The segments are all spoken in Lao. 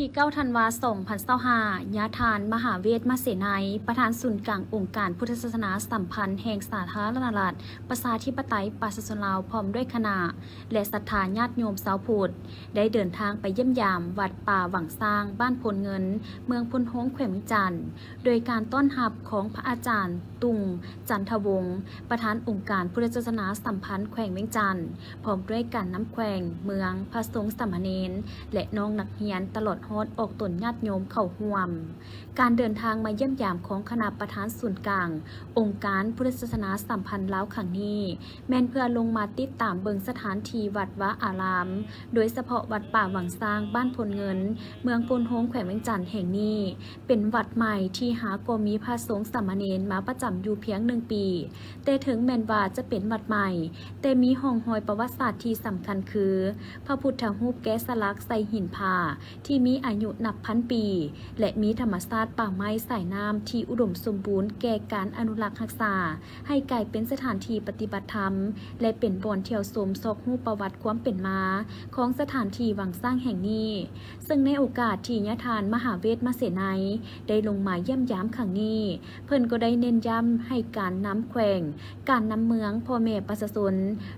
ທີເກົ້າ ທັນວາ ສອງພັນຊາວຫ້າ ຍາທ່ານ ມະຫາເວດ ມະເສໄນ ປະທານສູນກາງອົງການພຸດທະສາສະໜາສຳພັນແຫ່ງສາທາລະນະລັດ ປະຊາທິປະໄຕ ປະຊາຊົນລາວ ພ້ອມດ້ວຍຄະນະ ແລະ ສັດທາຍາດໂຍມຊາວພຸດ ໄດ້ເດີນທາງໄປຢ້ຽມຢາມວັດປ່າວັງຊ້າງ ບ້ານໂພນເງິນ ເມືອງໂພນໂຮງ ແຂວງວຽງຈັນ ໂດຍການຕ້ອນຮັບຂອງພະອາຈານ ຕຸງ ຈັນທະວົງ ປະທານອົງການພຸດທະສາສະໜາສຳພັນແຂວງວຽງຈັນ ພ້ອມດ້ວຍການນຳແຂວງ, ເມືອງ, ພະສົງສາມະເນນ ແລະ ນ້ອງນັກຮຽນ ຕະຫຼອດຮອດອອກຕົນຍາດໂຍມເຂົ້າຮ່ວມ. ການເດີນທາງມາຢ້ຽມຢາມຂອງຄະນະປະທານສູນກາງອົງການພຸດທະສາສະໜາສຳພັນລາວຄັ້ງນີ້ ແມ່ນເພື່ອລົງມາຕິດຕາມເບິ່ງສະຖານທີ່ວັດວາອາລາມ, ໂດຍສະເພາະວັດປ່າວັງຊ້າງ ບ້ານໂພນເງິນ ເມືອງໂພນໂຮງ ແຂວງວຽງຈັນແຫ່ງນີ້ ເປັນວັດໃໝ່ທີ່ຫາກໍມີພະສົງສາມະເນນມາປະຈຳຢູ່ພຽງໜຶ່ງປີ. ແຕ່ເຖິງແມ່ນວ່າຈະເປັນວັດໃໝ່, ແຕ່ມີຮ່ອງຮອຍປະຫວັດສາດທີ່ສຳຄັນຄື ພະພຸດທະຮູບແກະສະຫຼັກໃສ່ຫີນຜາ ທີ່ມີອາຍຸນັບພັນປີ ແລະ ມີທຳມະຊາດປ່າໄມ້ສາຍນ້ຳທີ່ອຸດົມສົມບູນແກ່ການອະນຸລັກຮັກສາ ໃຫ້ກາຍເປັນສະຖານທີ່ປະຕິບັດທຳ ແລະ ເປັນບ່ອນທ່ຽວຊົມຊອກຮູ້ປະຫວັດຄວາມເປັນມາຂອງສະຖານທີ່ວັງຊ້າງແຫ່ງນີ້. ເຊິ່ງໃນໂອກາດທີ່ຍາທ່ານມະຫາເວດ ມະເສໄນ ໄດ້ລົງມາຢ້ຽມຢາມຄັ້ງນີ້, ເພິ່ນກໍໄດ້ເນັ້ນຢ້ຳໃຫ້ການນຳແຂວງ, ການນຳເມືອງ, ພໍ່ແມ່ປະຊາຊົນ,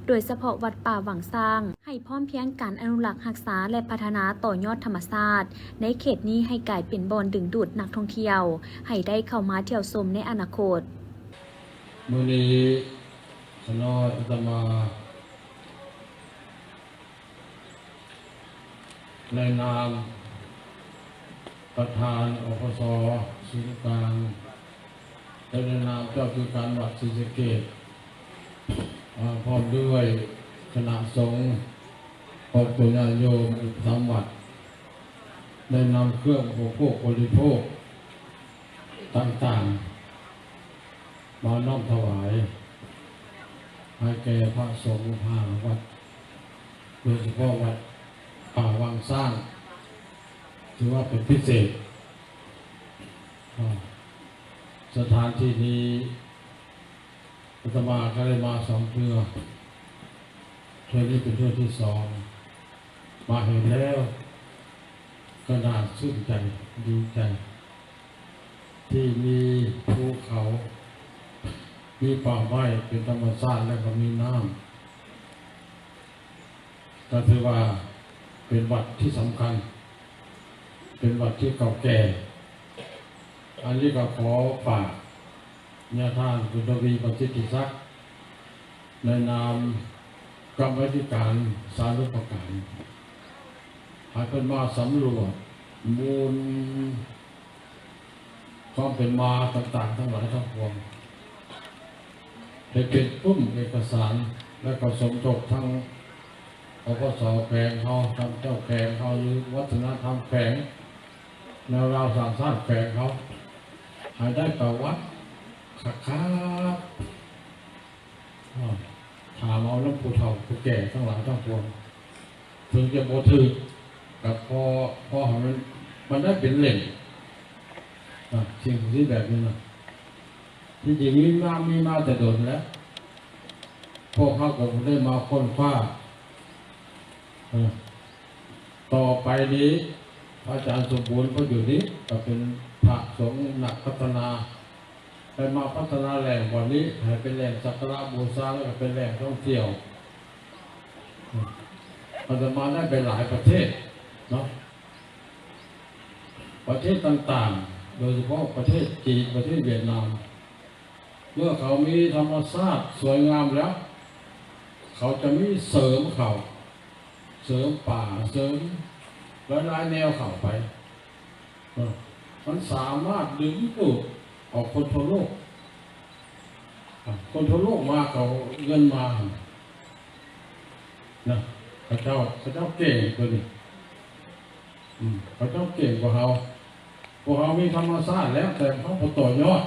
ໂດຍສະເພາະວັດປ່າວັງຊ້າງ ໃຫ້ພ້ອມພຽງການອະນຸລັກຮັກສາ ແລະ ພັດທະນາຕໍ່ຍອດທຳມະຊາດໃນເຂດນີ້ໃຫ້ກາຍເປັນບ່ອນດຶງດູດນັກທ່ອງທ່ຽວໃຫ້ໄດ້ເຂົ້າມາທ່ຽວຊົມໃນອະນາຄົດ. ມື້ນີ້ຂ້ານ້ອຍອາດຕະມາ ໃນນາມປະທານ ອພສ ສູນກາງ ແລະ ໃນນາມເຈົ້າທີ່ການວັດສີສະເກດ ອາ ພ້ອມດ້ວຍຄະນະສົງ ຄອບຄົວຍາດໂຍມອີກສາມວັດ ໄດ້ນຳເຄື່ອງອຸປະໂພກບໍລິໂພກຕ່າງໆ ມານ້ອມຖວາຍໃຫ້ແກ່ພະສົງຫ້າວັດ ໂດຍສະເພາະວັດປ່າວັງຊ້າງ ຖືວ່າເປັນພິເສດ. ອາ ສະຖານທີ່ນີ້ ອາດຕະມາກໍໄດ້ມາສອງເທື່ອ, ເທື່ອນີ້ເປັນເທື່ອທີສອງ. ມາເຫັນແລ້ວກໍໜ້າຊື່ນໃຈ, ດີໃຈ ທີ່ມີພູເຂົາ, ມີປ່າໄມ້ເປັນທຳມະຊາດ ແລະ ກໍມີນ້ຳ. ກໍຖືວ່າເປັນວັດທີ່ສຳຄັນ, ເປັນວັດທີ່ເກົ່າແກ່. ອັນນີ້ກໍຂໍຝາກຍາທ່ານ ບຸນທະວີ ປະສິດທິສັກ ໃນນາມກຳມາທິການສານຸປະການ ໃຫ້ເພິ່ນມາສຳຫຼວດມູນ ຄວາມເປັນມາຕ່າງໆ ທັງຫຼາຍທັງປວງ ໃຫ້ເປັນປຶ້ມເອກະສານ ແລະ ກໍສົມທົບທັງ ອພສ ແຂວງເຮົາ, ທ່ານເຈົ້າແຂວງເຮົາ ຫຼື ວັດທະນະທຳແຂວງ ແນວລາວສ້າງຊາດແຂວງເຮົາ ໃຫ້ໄດ້ປະຫວັດຄັກໆ. ອາ ຖາມເອົານຳຜູ້ເຖົ້າຜູ້ແກ່ທັງຫຼາຍທັງປວງ ເຖິງຈະບໍ່ຖືກ ກໍພໍ ພໍໃຫ້ມັນ ມັນໄດ້ເປັນເຫຼັ້ນ ອາ ສິ່ງທີ່ແບບນີ້ນະ ທີ່ຈິງມີມາ ມີມາແຕ່ດົນແລ້ວ ພວກເຮົາກໍບໍ່ໄດ້ມາຄົ້ນຄວ້າ. ເອີ ຕໍ່ໄປນີ້ ພະອາຈານສົມບູນ ເພິ່ນຢູ່ນີ້ ກໍເປັນພະສົງນັກພັດທະນາ ໄດ້ມາພັດທະນາແຫຼ່ງບ່ອນນີ້ໃຫ້ເປັນແຫຼ່ງສັກກາລະບູຊາ ແລ້ວກໍເປັນແຫຼ່ງທ່ອງທ່ຽວ. ອາດຕະມາໄດ້ໄປຫຼາຍປະເທດເນາະ, ປະເທດຕ່າງໆ ໂດຍສະເພາະປະເທດຈີນ, ປະເທດຫວຽດນາມ ເມື່ອເຂົາມີທຳມະຊາດສວຍງາມແລ້ວ ເຂົາຈະມີເສີມເຂົ້າ, ເສີມປ່າ, ເສີມຫຼາຍໆແນວເຂົ້າໄປ. ເອີ ມັນສາມາດດຶງດູດເອົາຄົນທົ່ວໂລກ, ຄົນທົ່ວໂລກມາເຂົ້າເງິນມານະ. ເຂົາເຈົ້າ, ເຂົາເຈົ້າເກັ່ງຕົວນີ້. ອືມ ເຂົາເຈົ້າເກັ່ງກວ່າເຮົາ. ພວກເຮົາມີທຳມະຊາດແລ້ວ, ແຕ່ເຮົາບໍ່ຕໍ່ຍອດ.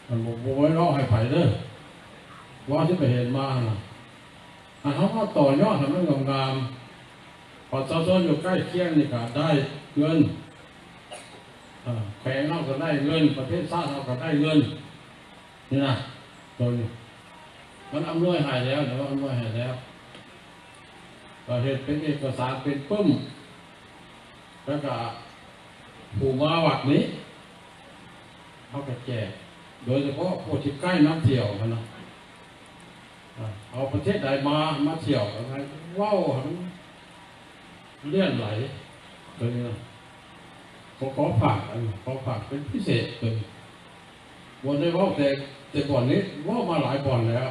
ອັນ ບໍ່ ບໍ່ໄດ້ເວົ້າໃຫ້ໃຜເດີ, ເວົ້າທີ່ໄປເຫັນມາຫັ້ນນະ. ອັນເຮົາມາຕໍ່ຍອດໃຫ້ມັນງາມໆ, ປະຊາຊົນຢູ່ໃກ້ຄຽງນີ້ກໍໄດ້ເງິນ, ເອີ ແຂວງເຮົາກໍໄດ້ເງິນ, ປະເທດຊາດເຮົາກໍໄດ້ເງິນ. ນີ້ນະ ໂຕນີ້ມັນອຳນວຍໃຫ້ແລ້ວ, ມັນອຳນວຍໃຫ້ແລ້ວ. ກໍເຮັດເປັນເອກະສານເປັນປຶ້ມ ແລ້ວກະຜູ້ມາວັດນີ້ ເຮົາກະແຈກ ໂດຍສະເພາະຜູ້ທີ່ໃກ້ນຳທ່ຽວຫັ້ນນະ ອາ ເອົາປະເທດໃດມາ ມາທ່ຽວ ກະໃຫ້ເວົ້າໃຫ້ມັນຫຼຽນໄຫຼ ໂຕນີ້ນະ ຂໍ ຂໍຝາກ ອັນ ຂໍຝາກເປັນພິເສດ ໂຕນີ້ ບໍ່ໄດ້ເວົ້າແຕ່ ແຕ່ບ່ອນນີ້ ເວົ້າມາຫຼາຍບ່ອນແລ້ວ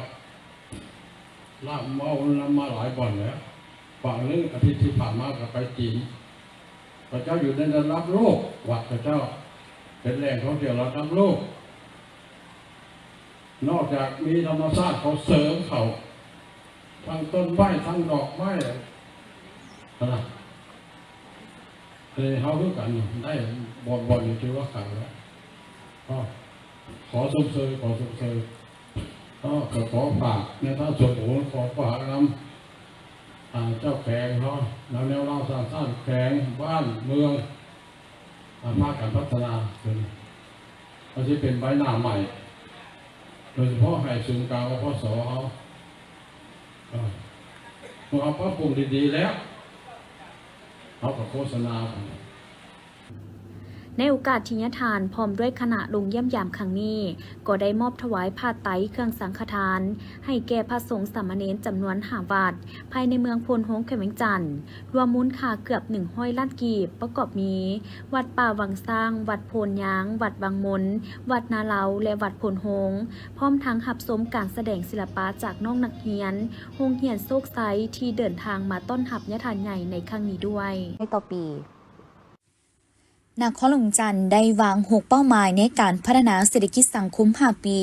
ລາວເວົ້ານຳມາຫຼາຍບ່ອນແລ້ວ ບາງເລື່ອງອາທິດທີ່ຜ່ານມາກໍໄປຈີນ ເຂົາເຈົ້າຢູ່ໃນລະດັບໂລກ ວັດເຂົາເຈົ້າເປັນແຫຼ່ງທ່ອງທ່ຽວລະດັບໂລກ ນອກຈາກມີທຳມະຊາດ ເຂົາເສີມເຂົ້າ ທັງຕົ້ນໄມ້ ທັງດອກໄມ້ ຫັ້ນນະ ເອີ ເຮົາຄືກັນ ໄດ້ບ່ອນ ບ່ອນນີ້ຖືວ່າຄັກແລ້ວ ເນາະ ຂໍຊົມເຊີຍ ຂໍຊົມເຊີຍ ເນາະ ກໍຂໍຝາກແນວທາງສ່ວນບຸກຄົນ ຂໍຝາກນຳ ອ່າ ເຈົ້າແຂວງເຮົາ ແນວລາວສ້າງຊາດ ແຂວງ ບ້ານ ເມືອງ ອ່າ ພາກັນພັດທະນາຂຶ້ນ ມັນຊິເປັນໃບໜ້າໃໝ່ ໂດຍສະເພາະໃຫ້ສູນກາງ ອພສ ເຮົາ ເອີ ເມື່ອເຮົາປັບປຸງດີໆແລ້ວ ເຮົາກໍໂຄສະນາໄປ. ໃນໂອກາດທີ່ຍາທ່ານພ້ອມດ້ວຍຄະນະລົງຢ້ຽມຢາມຄັ້ງນີ້ ກໍໄດ້ມອບຖວາຍຜ້າໄຕເຄື່ອງສັງຄະທານ ໃຫ້ແກ່ພະສົງສາມະເນນຈຳນວນຫ້າວັດ ພາຍໃນເມືອງໂພນໂຮງ ແຂວງວຽງຈັນ ລວມມູນຄ່າເກືອບໜຶ່ງຮ້ອຍລ້ານກີບ ປະກອບມີ ວັດປ່າວັງຊ້າງ, ວັດໂພນຍາງ, ວັດວັງມົນ, ວັດນາເລົາ ແລະ ວັດໂພນໂຮງ, ພ້ອມທັງຮັບຊົມການສະແດງສິລະປະຈາກນ້ອງນັກຮຽນ ໂຮງຮຽນໂຊກໄຊ ທີ່ເດີນທາງມາຕ້ອນຮັບຍາທ່ານໃຫຍ່ໃນຄັ້ງນີ້ດ້ວຍ. ໃນຕໍ່ປີ ນະຄອນຫຼວງວຽງຈັນໄດ້ວາງຫົກເປົ້າໝາຍໃນການພັດທະນາເສດຖະກິດສັງຄົມຫ້າປີ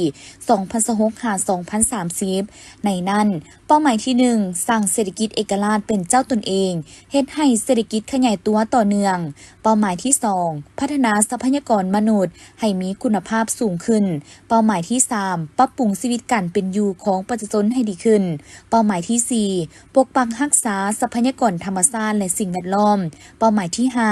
ສອງພັນຊາວຫົກ ຫາ ສອງພັນສາມສິບ ໃນນັ້ນ ເປົ້າໝາຍທີໜຶ່ງ ສ້າງເສດຖະກິດເອກະລາດເປັນເຈົ້າຕົນເອງ ເຮັດໃຫ້ເສດຖະກິດຂະຫຍາຍຕົວຕໍ່ເນື່ອງ. ເປົ້າໝາຍທີສອງ ພັດທະນາຊັບພະຍາກອນມະນຸດໃຫ້ມີຄຸນນະພາບສູງຂຶ້ນ. ເປົ້າໝາຍທີສາມ ປັບປຸງຊີວິດການເປັນຢູ່ຂອງປະຊາຊົນໃຫ້ດີຂຶ້ນ. ເປົ້າໝາຍທີສີ່ ປົກປັກຮັກສາຊັບພະຍາກອນທຳມະຊາດ ແລະ ສິ່ງແວດລ້ອມ. ເປົ້າໝາຍທີຫ້າ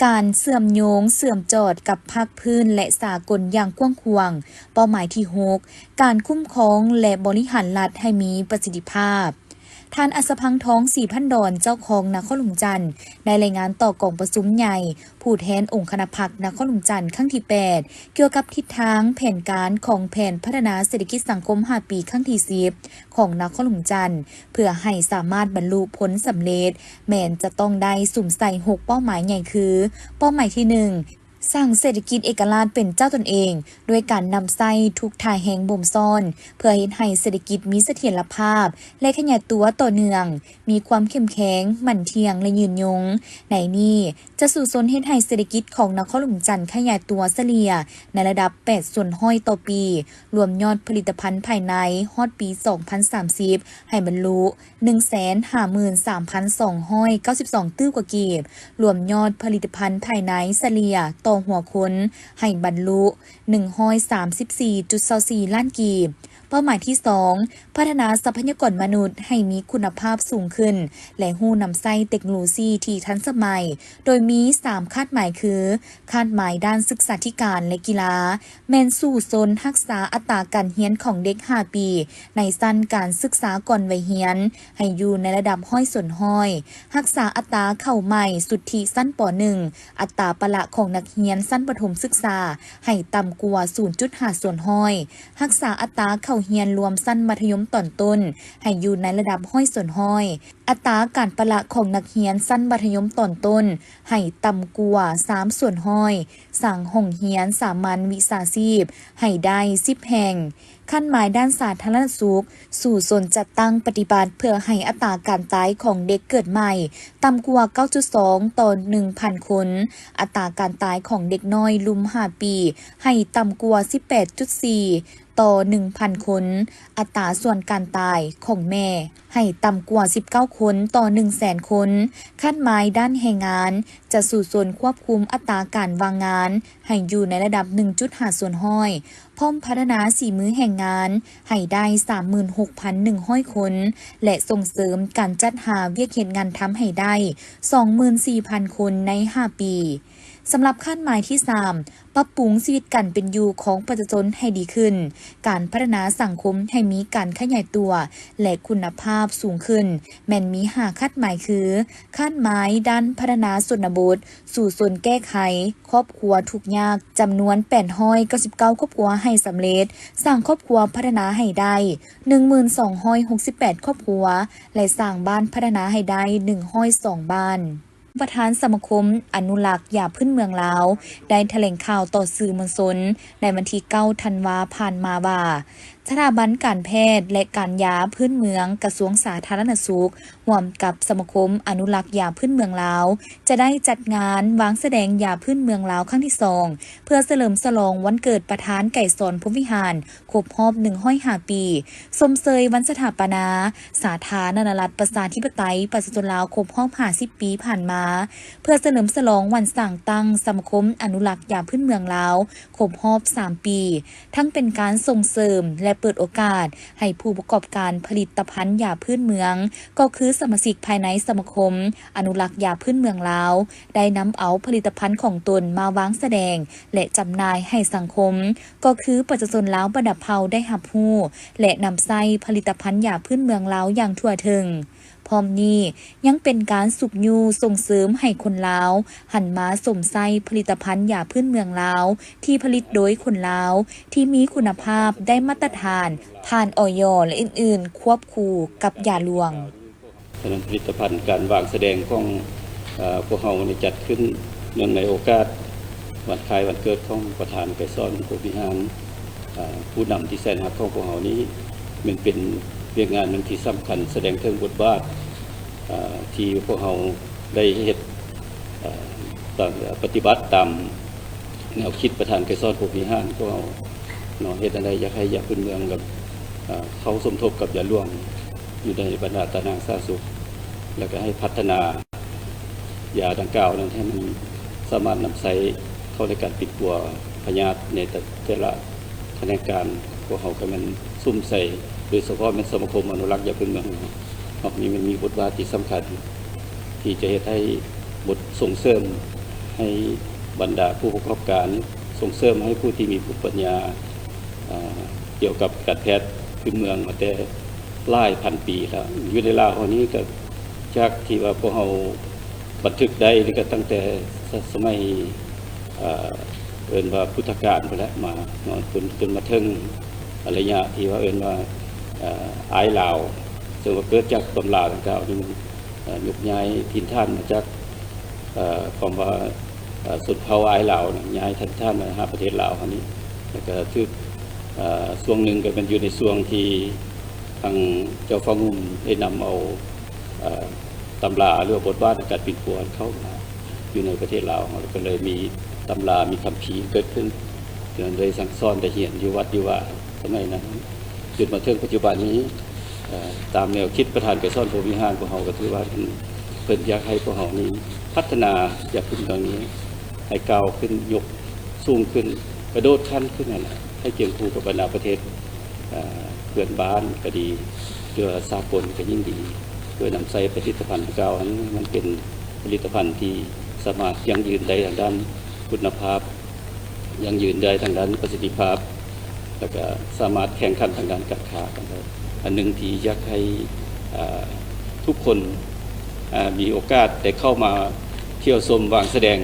ການເຊື່ອມໂຍງເຊື່ອມຈອດກັບພາກພື້ນ ແລະ ສາກົນຢ່າງກວ້າງຂວາງ. ເປົ້າໝາຍທີຫົກ ການຄຸ້ມຄອງ ແລະ ບໍລິຫານລັດໃຫ້ມີປະສິດທິພາບ. ທ່ານ ອັດສະພັງທອງ ສີພັນດອນ ເຈົ້າຄອງນະຄອນຫຼວງຈັນ ໄດ້ລາຍງານຕໍ່ກອງປະຊຸມໃຫຍ່ຜູ້ແທນອົງຄະນະພັກນະຄອນຫຼວງຈັນຄັ້ງທີແປດ ກ່ຽວກັບທິດທາງແຜນການຂອງແຜນພັດທະນາເສດຖະກິດສັງຄົມຫ້າປີຄັ້ງທີສິບ ຂອງນະຄອນຫຼວງຈັນ ເພື່ອໃຫ້ສາມາດບັນລຸຜົນສຳເລັດ ແມ່ນຈະຕ້ອງໄດ້ສຸມໃສ່ຫົກເປົ້າໝາຍໃຫຍ່ຄື ເປົ້າໝາຍທີໜຶ່ງ ສ້າງເສດຖະກິດເອກະລາດເປັນເຈົ້າຕົນເອງ ດ້ວຍການນຳໃຊ້ທຸກທ່າແຮງບົ່ມຊ້ອນ ເພື່ອເຮັດໃຫ້ເສດຖະກິດມີສະຖຽນລະພາບ ແລະ ຂະຫຍາຍຕົວຕໍ່ເນື່ອງ, ມີຄວາມເຂັ້ມແຂງ, ໝັ້ນທ່ຽງ ແລະ ຍືນຍົງ. ໃນນີ້ ຈະສູ້ຊົນເຮັດໃຫ້ເສດຖະກິດຂອງນະຄອນຫຼວງຈັນຂະຫຍາຍຕົວສະເລ່ຍໃນລະດັບແປດສ່ວນຮ້ອຍຕໍ່ປີ, ລວມຍອດຜະລິດຕະພັນພາຍໃນຮອດປີສອງພັນສາມສິບ ໃຫ້ບັນລຸ ໜຶ່ງແສນຫ້າໝື່ນສາມພັນສອງຮ້ອຍເກົ້າສິບສອງຕື້ກວ່າກີບ, ລວມຍອດຜະລິດຕະພັນພາຍໃນສະເລ່ຍຕໍ່ຫົວຄົນໃຫ້ບັນລຸ ໜຶ່ງຮ້ອຍສາມສິບສີ່ຈຸດຊາວສີ່ລ້ານກີບ. ເປົ້າໝາຍທີສອງ ພັດທະນາຊັບພະຍາກອນມະນຸດໃຫ້ມີຄຸນນະພາບສູງຂຶ້ນ ແລະ ຮູ້ນຳໃຊ້ເຕັກໂນໂລຊີທີ່ທັນສະໄໝ, ໂດຍມີສາມຄາດໝາຍຄື ຄາດໝາຍດ້ານສຶກສາທິການ ແລະ ກິລາ ແມ່ນສູ້ຊົນຮັກສາອັດຕາການຮຽນຂອງເດັກຫ້າປີ ໃນຊັ້ນການສຶກສາກ່ອນໄວຮຽນ ໃຫ້ຢູ່ໃນລະດັບຮ້ອຍສ່ວນຮ້ອຍ, ຮັກສາອັດຕາເຂົ້າໃໝ່ສຸດທິຊັ້ນ ປ.ໜຶ່ງ ອັດຕາປະລະຂອງນັກຮຽນຊັ້ນປະຖົມສຶກສາໃຫ້ຕ່ຳກວ່າສູນຈຸດຫ້າສ່ວນຮ້ອຍ, ຮັກສາອັດຕາເຂົ້າຮຽນລວມຊັ້ນມັດທະຍົມຕອນຕົ້ນໃຫ້ຢູ່ໃນລະດັບຮ້ອຍສ່ວນຮ້ອຍ, ອັດຕາການປະລະຂອງນັກຮຽນຊັ້ນມັດທະຍົມຕອນຕົ້ນໃຫ້ຕ່ຳກວ່າສາມສ່ວນຮ້ອຍ, ສ້າງຫ້ອງຮຽນສາມັນວິຊາຊີບໃຫ້ໄດ້ສິບແຫ່ງ. ຄາດໝາຍດ້ານສາທາລະນະສຸກ, ສູ້ຊົນຈັດຕັ້ງປະຕິບັດເພື່ອໃຫ້ອັດຕາການຕາຍຂອງເດັກເກີດໃໝ່ຕ່ຳກວ່າເກົ້າຈຸດສອງຕໍ່ໜຶ່ງພັນຄົນ, ອັດຕາການຕາຍຂອງເດັກນ້ອຍລຸ່ມຫ້າປີໃຫ້ຕ່ຳກວ່າສິບແປດຈຸດສີ່ຕໍ່ໜຶ່ງພັນຄົນ, ອັດຕາສ່ວນການຕາຍຂອງແມ່ໃຫ້ຕ່ຳກວ່າສິບເກົ້າຄົນຕໍ່ໜຶ່ງແສນຄົນ. ຄາດໝາຍດ້ານແຮງງານ ຈະສູ້ຊົນຄວບຄຸມອັດຕາການວ່າງງານໃຫ້ຢູ່ໃນລະດັບໜຶ່ງຈຸດຫ້າສ່ວນຮ້ອຍ, ພ້ອມພັດທະນາສີມືແຮງງານໃຫ້ໄດ້ສາມໝື່ນຫົກພັນໜຶ່ງຮ້ອຍຄົນ ແລະ ສົ່ງເສີມການຈັດຫາວຽກເຮັດງານທຳໃຫ້ໄດ້ສອງໝື່ນສີ່ພັນຄົນໃນຫ້າປີ. ສຳລັບຄາດໝາຍທີສາມ ປັບປຸງຊີວິດການເປັນຢູ່ຂອງປະຊາຊົນໃຫ້ດີຂຶ້ນ, ການພັດທະນາສັງຄົມໃຫ້ມີການຂະຫຍາຍຕົວ ແລະ ຄຸນນະພາບສູງຂຶ້ນ ແມ່ນມີຫ້າຄາດໝາຍຄື ຄາດໝາຍດ້ານພັດທະນາຊົນນະບົດ ສູ້ຊົນແກ້ໄຂຄອບຄົວທຸກຍາກ ຈຳນວນແປດຮ້ອຍເກົ້າສິບເກົ້າຄອບຄົວໃຫ້ສຳເລັດ, ສ້າງຄອບຄົວພັດທະນາໃຫ້ໄດ້ໜຶ່ງໝື່ນສອງຮ້ອຍຫົກສິບແປດຄອບຄົວ ແລະ ສ້າງບ້ານພັດທະນາໃຫ້ໄດ້ໜຶ່ງຮ້ອຍສອງບ້ານ. ປະທານສະມາຄົມອະນຸລັກຢາພື້ນເມືອງລາວ ໄດ້ຖະແຫຼງຂ່າວຕໍ່ສື່ມວນຊົນໃນວັນທີເກົ້າທັນວາຜ່ານມາວ່າ ສະຖາບັນການແພດ ແລະ ການຢາພື້ນເມືອງ ກະຊວງສາທາລະນະສຸກ ຮ່ວມກັບສະມາຄົມອະນຸລັກຢາພື້ນເມືອງລາວ ຈະໄດ້ຈັດງານວາງສະແດງຢາພື້ນເມືອງລາວຄັ້ງທີສອງ ເພື່ອສະເຫຼີມສະຫຼອງວັນເກີດປະທານໄກສອນ ພົມວິຫານ ຄົບຮອບໜຶ່ງຮ້ອຍຫ້າປີ, ຊົມເຊີຍວັນສະຖາປະນາສາທາລະນະລັດ ປະຊາທິປະໄຕ ປະຊາຊົນລາວ ຄົບຮອບຫ້າສິບປີຜ່ານມາ, ເພື່ອສະເຫຼີມສະຫຼອງວັນສ້າງຕັ້ງສະມາຄົມອະນຸລັກຢາພື້ນເມືອງລາວ ຄົບຮອບສາມປີ, ທັງເປັນການສົ່ງເສີມ ແລະ ເປີດໂອກາດໃຫ້ຜູ້ປະກອບການຜະລິດຕະພັນຢາພື້ນເມືອງ ກໍຄືສະມາຊິກພາຍໃນສະມາຄົມອະນຸລັກຢາພື້ນເມືອງລາວ ໄດ້ນຳເອົາຜະລິດຕະພັນຂອງຕົນມາວາງສະແດງ ແລະ ຈຳໜ່າຍໃຫ້ສັງຄົມ ກໍຄືປະຊາຊົນລາວບັນດາເຜົ່າໄດ້ຮັບຮູ້ ແລະ ນຳໃຊ້ຜະລິດຕະພັນຢາພື້ນເມືອງລາວຢ່າງທົ່ວເຖິງ. ພ້ອມນີ້ຍັງເປັນການຊຸກຍູ້ສົ່ງເສີມໃຫ້ຄົນລາວຫັນມາຊົມໃຊ້ຜະລິດຕະພັນຢາພື້ນເມືອງລາວ ທີ່ຜະລິດໂດຍຄົນລາວ ທີ່ມີຄຸນນະພາບໄດ້ມາດຕະຖານຜ່ານ ອອຍ ແລະ ອື່ນໆ ຄວບຄູ່ກັບຢາຫຼວງ. ສະນັ້ນ ຜະລິດຕະພັນການວາງສະແດງຂອງ ເອີ ພວກເຮົາໄດ້ຈັດຂຶ້ນເນື່ອງໃນໂອກາດວັນຄ້າຍວັນເກີດຂອງປະທານໄກສອນ ພົມວິຫານ ເອີ ຜູ້ນຳທີ່ແສນຮັກຂອງພວກເຮົານີ້ ແມ່ນເປັນວຽກງານໜຶ່ງທີ່ສຳຄັນ ສະແດງເຖິງບົດບາດ ເອີ ທີ່ພວກເຮົາໄດ້ເຮັດ ເອີ ປະຕິບັດຕາມ ແນວຄິດປະທານໄກສອນ ພົມວິຫານຂອງເຮົາເນາະ ເຮັດແນວໃດຢາກໃຫ້ຢາພື້ນເມືອງກັບ ເອີ ເຂົ້າສົມທົບກັບຢາຫຼວງ ຢູ່ໃນບັນດາຕາໜ່າງສາທາລະນະສຸກ ແລ້ວກໍໃຫ້ພັດທະນາຢາດັ່ງກ່າວນັ້ນ ໃຫ້ມັນສາມາດນຳໃຊ້ເຂົ້າໃນການປິ່ນປົວພະຍາດໃນແຕ່ ແຕ່ລະຂະແໜງການ. ພວກເຮົາກໍແມ່ນສຸມໃສ່ ໂດຍສະເພາະແມ່ນສະມາຄົມອະນຸລັກຢາພື້ນເມືອງເຮົາ ເນາະ ນີ້ມັນມີບົດບາດທີ່ສຳຄັນ ທີ່ຈະເຮັດໃຫ້ບົດສົ່ງເສີມໃຫ້ບັນດາຜູ້ປະກອບການ, ສົ່ງເສີມໃຫ້ຜູ້ທີ່ມີພູມປັນຍາ ເອີ ກ່ຽວກັບການແພດພື້ນເມືອງມາແຕ່ຫຼາຍພັນປີແລ້ວ. ຢູ່ໃນລາວເຮົານີ້ກໍ ຈາກທີ່ວ່າພວກເຮົາບັນທຶກໄດ້ນີ້ກໍຕັ້ງແຕ່ສະ ສະໄໝ ເອີ ເອີ້ນວ່າພຸດທະການພຸ້ນແຫຼະມາເນາະ ຈົນ ຈົນມາເຖິງໄລຍະທີ່ວ່າເອີ້ນວ່າ ເອີ ອ້າຍລາວ ເຊິ່ງວ່າເກີດຈາກຕຳລາດັ່ງກ່າວນີ້ ມັນ ເອີ ຍົກຍ້າຍຖິ່ນຖານມາຈາກ ເອີ ຄວາມວ່າ ເອີ ຊົນເຜົ່າອ້າຍລາວນີ້ ຍ້າຍຖິ່ນຖານມາຫາປະເທດລາວເຮົານີ້ ແລ້ວກໍຖືກ ເອີ ຊ່ວງໜຶ່ງກໍແມ່ນຢູ່ໃນຊ່ວງທີ່ທາງເຈົ້າຟ້າງຸ່ມໄດ້ນຳເອົາ ເອີ ຕຳລາ ຫຼືວ່າບົດບາດໃນການປິ່ນປົວເຂົ້າມາຢູ່ໃນປະເທດລາວເຮົາ ແລ້ວກໍເລີຍມີຕຳລາ ມີຄຳພີເກີດຂຶ້ນ ຈະໄດ້ສັ່ງສອນໄດ້ຮຽນຢູ່ວັດຢູ່ວາສະໄໝນັ້ນ ຈົນມາເຖິງປັດຈຸບັນນີ້ ເອີ ຕາມແນວຄິດປະທານໄກສອນ ພົມວິຫານ ພວກເຮົາກໍຖືວ່າເພິ່ນ ເພິ່ນຢາກໃຫ້ພວກເຮົານີ້ພັດທະນາຢາກຂຶ້ນທາງນີ້ໃຫ້ກ້າວຂຶ້ນ ຍົກສູງຂຶ້ນ ກະໂດດຂັ້ນຂຶ້ນຫັ້ນແຫຼະ ໃຫ້ຄຽງຄູ່ກັບບັນດາປະເທດ ເອີ ເພື່ອນບ້ານກໍດີ ຫຼືວ່າສາກົນກໍຍິ່ງດີ ເພື່ອນຳໃຊ້ຜະລິດຕະພັນດັ່ງກ່າວນັ້ນ ມັນເປັນຜະລິດຕະພັນທີ່ສາມາດຢັ້ງຢືນໄດ້ທາງດ້ານຄຸນນະພາບ ຢັ້ງຢືນໄດ້ທາງດ້ານປະສິດທິພາບ ແລ້ວກະສາມາດແຂ່ງຂັນທາງດ້ານການຄ້າກັນໄດ້. ອັນໜຶ່ງທີ່ຢາກໃຫ້ ເອີ ທຸກຄົນ ເອີ ມີໂອກາດໄດ້ເຂົ້າມາທ່ຽວຊົມວາງສະແດງ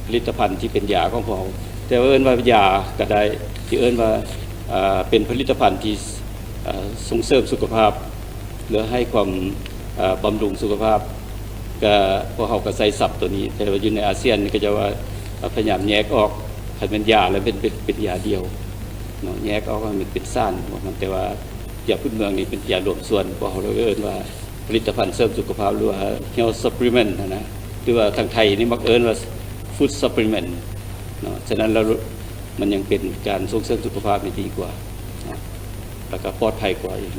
ຜະລິດຕະພັນທີ່ເປັນຢາຂອງພວກເຮົາ ແຕ່ວ່າເອີ້ນວ່າຢາກໍໄດ້ ທີ່ເອີ້ນວ່າ ເອີ ເປັນຜະລິດຕະພັນທີ່ ເອີ ສົ່ງເສີມສຸຂະພາບ ຫຼືໃຫ້ຄວາມ ເອີ ບຳລຸງສຸຂະພາບ ກະ ພວກເຮົາກະໃຊ້ສັບໂຕນີ້ ແຕ່ວ່າຢູ່ໃນອາຊຽນນີ້ກະຈະວ່າ ເອີ ພະຍາຍາມແຍກອອກ ຄັນແມ່ນຢາແລ້ວເປັນ ເປັນ ເປັນຢາດຽວເນາະ ແຍກອອກໃຫ້ມັນເປັນສານຂອງມັນ ແຕ່ວ່າຢາພື້ນເມືອງນີ້ເປັນຢາລວມສ່ວນ ພວກເຮົາເອີ້ນວ່າຜະລິດຕະພັນເສີມສຸຂະພາບ ຫຼືວ່າ health supplement ຫັ້ນນະ ຫຼືວ່າທາງໄທນີ້ມັກເອີ້ນວ່າ food supplement ເນາະ. ສະນັ້ນແລ້ວມັນຍັງເປັນການສົ່ງເສີມສຸຂະພາບທີ່ດີກວ່າເນາະ ແລ້ວກະປອດໄພກວ່າອີກ.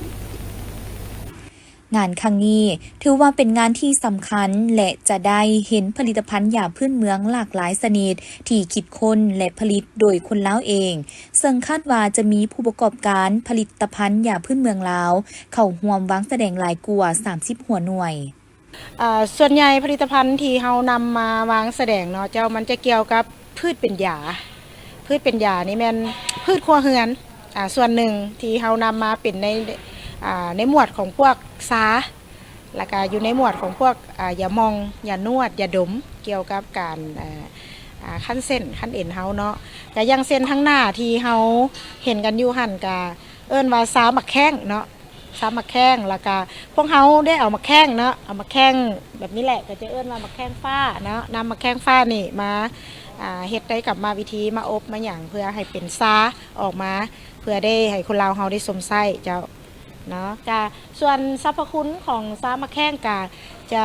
ງານຄັ້ງນີ້ຖືວ່າເປັນງານທີ່ສຳຄັນ ແລະ ຈະໄດ້ເຫັນຜະລິດຕະພັນຢາພື້ນເມືອງຫຼາກຫຼາຍຊະນິດທີ່ຄິດຄົ້ນ ແລະ ຜະລິດໂດຍຄົນລາວເອງ, ເຊິ່ງຄາດວ່າຈະມີຜູ້ປະກອບການຜະລິດຕະພັນຢາພື້ນເມືອງລາວເຂົ້າຮ່ວມວາງສະແດງຫຼາຍກວ່າສາມສິບຫົວໜ່ວຍ. ອ່າ ສ່ວນໃຫຍ່ຜະລິດຕະພັນທີ່ເຮົານຳມາວາງສະແດງເນາະເຈົ້າ ມັນຈະກ່ຽວກັບພືດເປັນຢາ. ພືດເປັນຢານີ້ແມ່ນພືດຄົວເຮືອນ ອ່າ ສ່ວນໜຶ່ງທີ່ເຮົານຳມາເປັນໃນ ອ່າ ໃນໝວດຂອງພວກຊາ ແລ້ວກະຢູ່ໃນໝວດຂອງພວກ ອ່າ ຢາໝ່ອງ ຢານວດ ຢາດົມ ກ່ຽວກັບການ ເອີ ອ່າ ຄັນເສັ້ນຄັນເອັນເຮົາເນາະ. ກະຢ່າງເຊັ່ນທາງໜ້າທີ່ເຮົາເຫັນກັນຢູ່ຫັ້ນ ກະເອີ້ນວ່າຊາໝາກແຂ້ງເນາະ ຊາໝາກແຂ້ງ. ແລ້ວກະພວກເຮົາໄດ້ເອົາໝາກແຂ້ງເນາະ ເອົາໝາກແຂ້ງແບບນີ້ແຫຼະ ກະຈະເອີ້ນວ່າໝາກແຂ້ງຟ້າເນາະ ນຳໝາກແຂ້ງຟ້ານີ້ມາ ອ່າ ເຮັດໃນກຳມະວິທີ ມາອົບມາຫຍັງ ເພື່ອໃຫ້ເປັນຊາອອກມາ ເພື່ອໄດ້ໃຫ້ຄົນລາວເຮົາໄດ້ຊົມໃຊ້ເຈົ້າ. ເນາະ ກະສ່ວນສັບພະຄຸນຂອງຊາໝາກແຂ້ງກະຈະ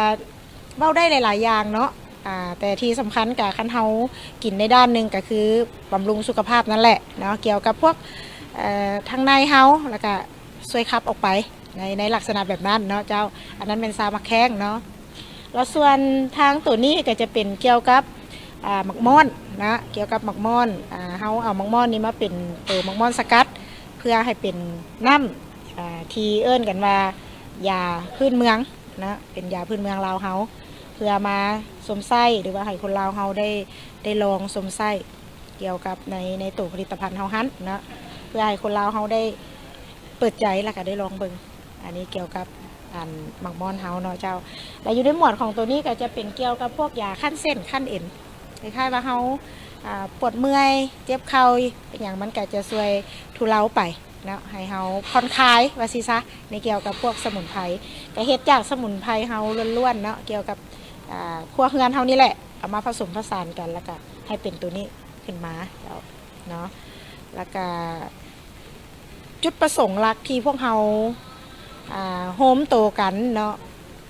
ເວົ້າໄດ້ຫຼາຍໆຢ່າງເນາະ ອ່າ ແຕ່ທີ່ສຳຄັນກະຄັນເຮົາກິນໃນດ້ານໜຶ່ງກະຄືບຳລຸງສຸຂະພາບນັ້ນແຫຼະເນາະ ກ່ຽວກັບພວກ ເອີ ທາງໃນເຮົາ ແລ້ວກະຊ່ວຍຂັບອອກໄປໃນ ໃນລັກສະນະແບບນັ້ນເນາະເຈົ້າ. ອັນນັ້ນແມ່ນຊາໝາກແຂ້ງເນາະ. ແລ້ວສ່ວນທາງໂຕນີ້ກະຈະເປັນກ່ຽວກັບ ອ່າ ໝາກມ່ອນນະ ກ່ຽວກັບໝາກມ່ອນ ອ່າ ເຮົາເອົາໝາກມ່ອນນີ້ມາເປັນໂຕໝາກມ່ອນສະກັດ ເພື່ອໃຫ້ເປັນນ້ຳ ອ່າ ທີ່ເອີ້ນກັນວ່າຢາພື້ນເມືອງນະ ເປັນຢາພື້ນເມືອງລາວເຮົາ ເພື່ອມາຊົມໃຊ້ ຫຼືວ່າໃຫ້ຄົນລາວເຮົາໄດ້ ໄດ້ລອງຊົມໃຊ້ກ່ຽວກັບໃນ ໃນໂຕຜະລິດຕະພັນເຮົາຫັ້ນເນາະ ເພື່ອໃຫ້ຄົນລາວເຮົາໄດ້ເປີດໃຈ ແລ້ວກະໄດ້ລອງເບິ່ງ. ອັນນີ້ກ່ຽວກັບ ອັນ ໝາກມ່ອນເຮົາເນາະເຈົ້າ. ແລະຢູ່ໃນໝວດຂອງໂຕນີ້ກະຈະເປັນກ່ຽວກັບພວກຢາຄັນເສັ້ນຄັນເອັນ ຄ້າຍໆວ່າເຮົາ ອ່າ ປວດເມື່ອຍ ເຈັບເຂົ່າ ເປັນຫຍັງ ມັນກະຈະຊ່ວຍທຸເລົາໄປເນາະ ໃຫ້ເຮົາຜ່ອນຄາຍວ່າຊີ້ຊະ. ໃນກ່ຽວກັບພວກສະໝຸນໄພ ກະເຮັດຈາກສະໝຸນໄພເຮົາລ້ວນໆເນາະ ກ່ຽວກັບ ອ່າ ຄົວເຮືອນເຮົານີ້ແຫຼະ ເອົາມາຜະສົມປະສານກັນ ແລ້ວກະໃຫ້ເປັນໂຕນີ້ຂຶ້ນມາເຈົ້າເນາະ. ແລ້ວກະ ຈຸດປະສົງຫຼັກທີ່ພວກເຮົາ ອ່າ ໂຮມໂຕກັນເນາະ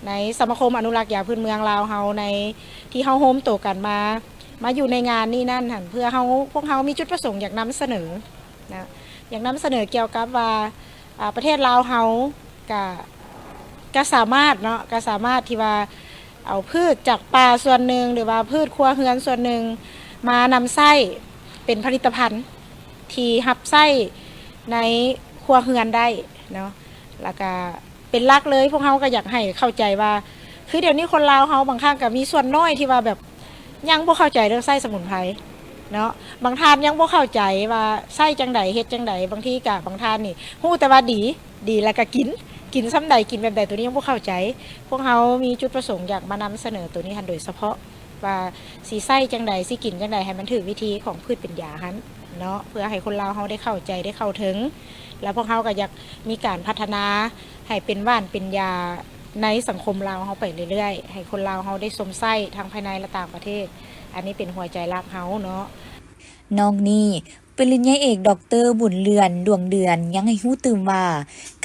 ໃນສະມາຄົມອະນຸລັກຢາພື້ນເມືອງລາວເຮົາ ໃນທີ່ເຮົາໂຮມໂຕກັນມາ ມາຢູ່ໃນງານນີ້ນັ້ນຫັ້ນ ເພື່ອເຮົາ ພວກເຮົາມີຈຸດປະສົງຢາກນຳສະເໜີນະ ຢາກນຳສະເໜີກ່ຽວກັບວ່າ ອ່າ ປະເທດລາວເຮົາກະ ກະສາມາດເນາະ ກະສາມາດທີ່ວ່າ ເອົາພືດຈາກປ່າສ່ວນໜຶ່ງ ຫຼືວ່າພືດຄົວເຮືອນສ່ວນໜຶ່ງ ມານຳໃຊ້ເປັນຜະລິດຕະພັນທີ່ຮັບໃຊ້ໃນຄົວເຮືອນໄດ້ເນາະ. ແລ້ວກະເປັນຫຼັກເລີຍ ພວກເຮົາກະຢາກໃຫ້ເຂົ້າໃຈວ່າ ຄືດຽວນີ້ຄົນລາວເຮົາບາງຄັ້ງກະມີສ່ວນນ້ອຍທີ່ວ່າແບບ ຍັງບໍ່ເຂົ້າໃຈເລື່ອງໃຊ້ສະໝຸນໄພເນາະ. ບາງທ່ານຍັງບໍ່ເຂົ້າໃຈວ່າໃຊ້ຈັ່ງໃດ ເຮັດຈັ່ງໃດ. ບາງທີກະບາງທ່ານນີ້ຮູ້ແຕ່ວ່າດີ ດີແລ້ວກະກິນ ກິນຊ່ຳໃດ ກິນແບບໃດ ໂຕນີ້ຍັງບໍ່ເຂົ້າໃຈ. ພວກເຮົາມີຈຸດປະສົງຢາກມານຳສະເໜີໂຕນີ້ຫັ້ນໂດຍສະເພາະ ວ່າຊິໃຊ້ຈັ່ງໃດ ຊິກິນຈັ່ງໃດໃຫ້ມັນຖືກວິທີຂອງພືດເປັນຢາຫັ້ນເນາະ ເພື່ອໃຫ້ຄົນລາວເຮົາໄດ້ເຂົ້າໃຈ ໄດ້ເຂົ້າເຖິງ. ແລ້ວພວກເຮົາກະຢາກມີການພັດທະນາໃຫ້ເປັນຫວ່ານເປັນຢາໃນສັງຄົມລາວເຮົາໄປເລື້ອຍໆ ໃຫ້ຄົນລາວເຮົາໄດ້ຊົມໃຊ້ທັງພາຍໃນ ແລະ ຕ່າງປະເທດ. ອັນນີ້ເປັນຫົວໃຈຫຼັກເຮົາເນາະ. ນອກນີ້, ປະລິນຍາເອກ ດອກເຕີ ບຸນເລື່ອນ ດວງເດືອນ ຍັງໃຫ້ຮູ້ຕື່ມວ່າ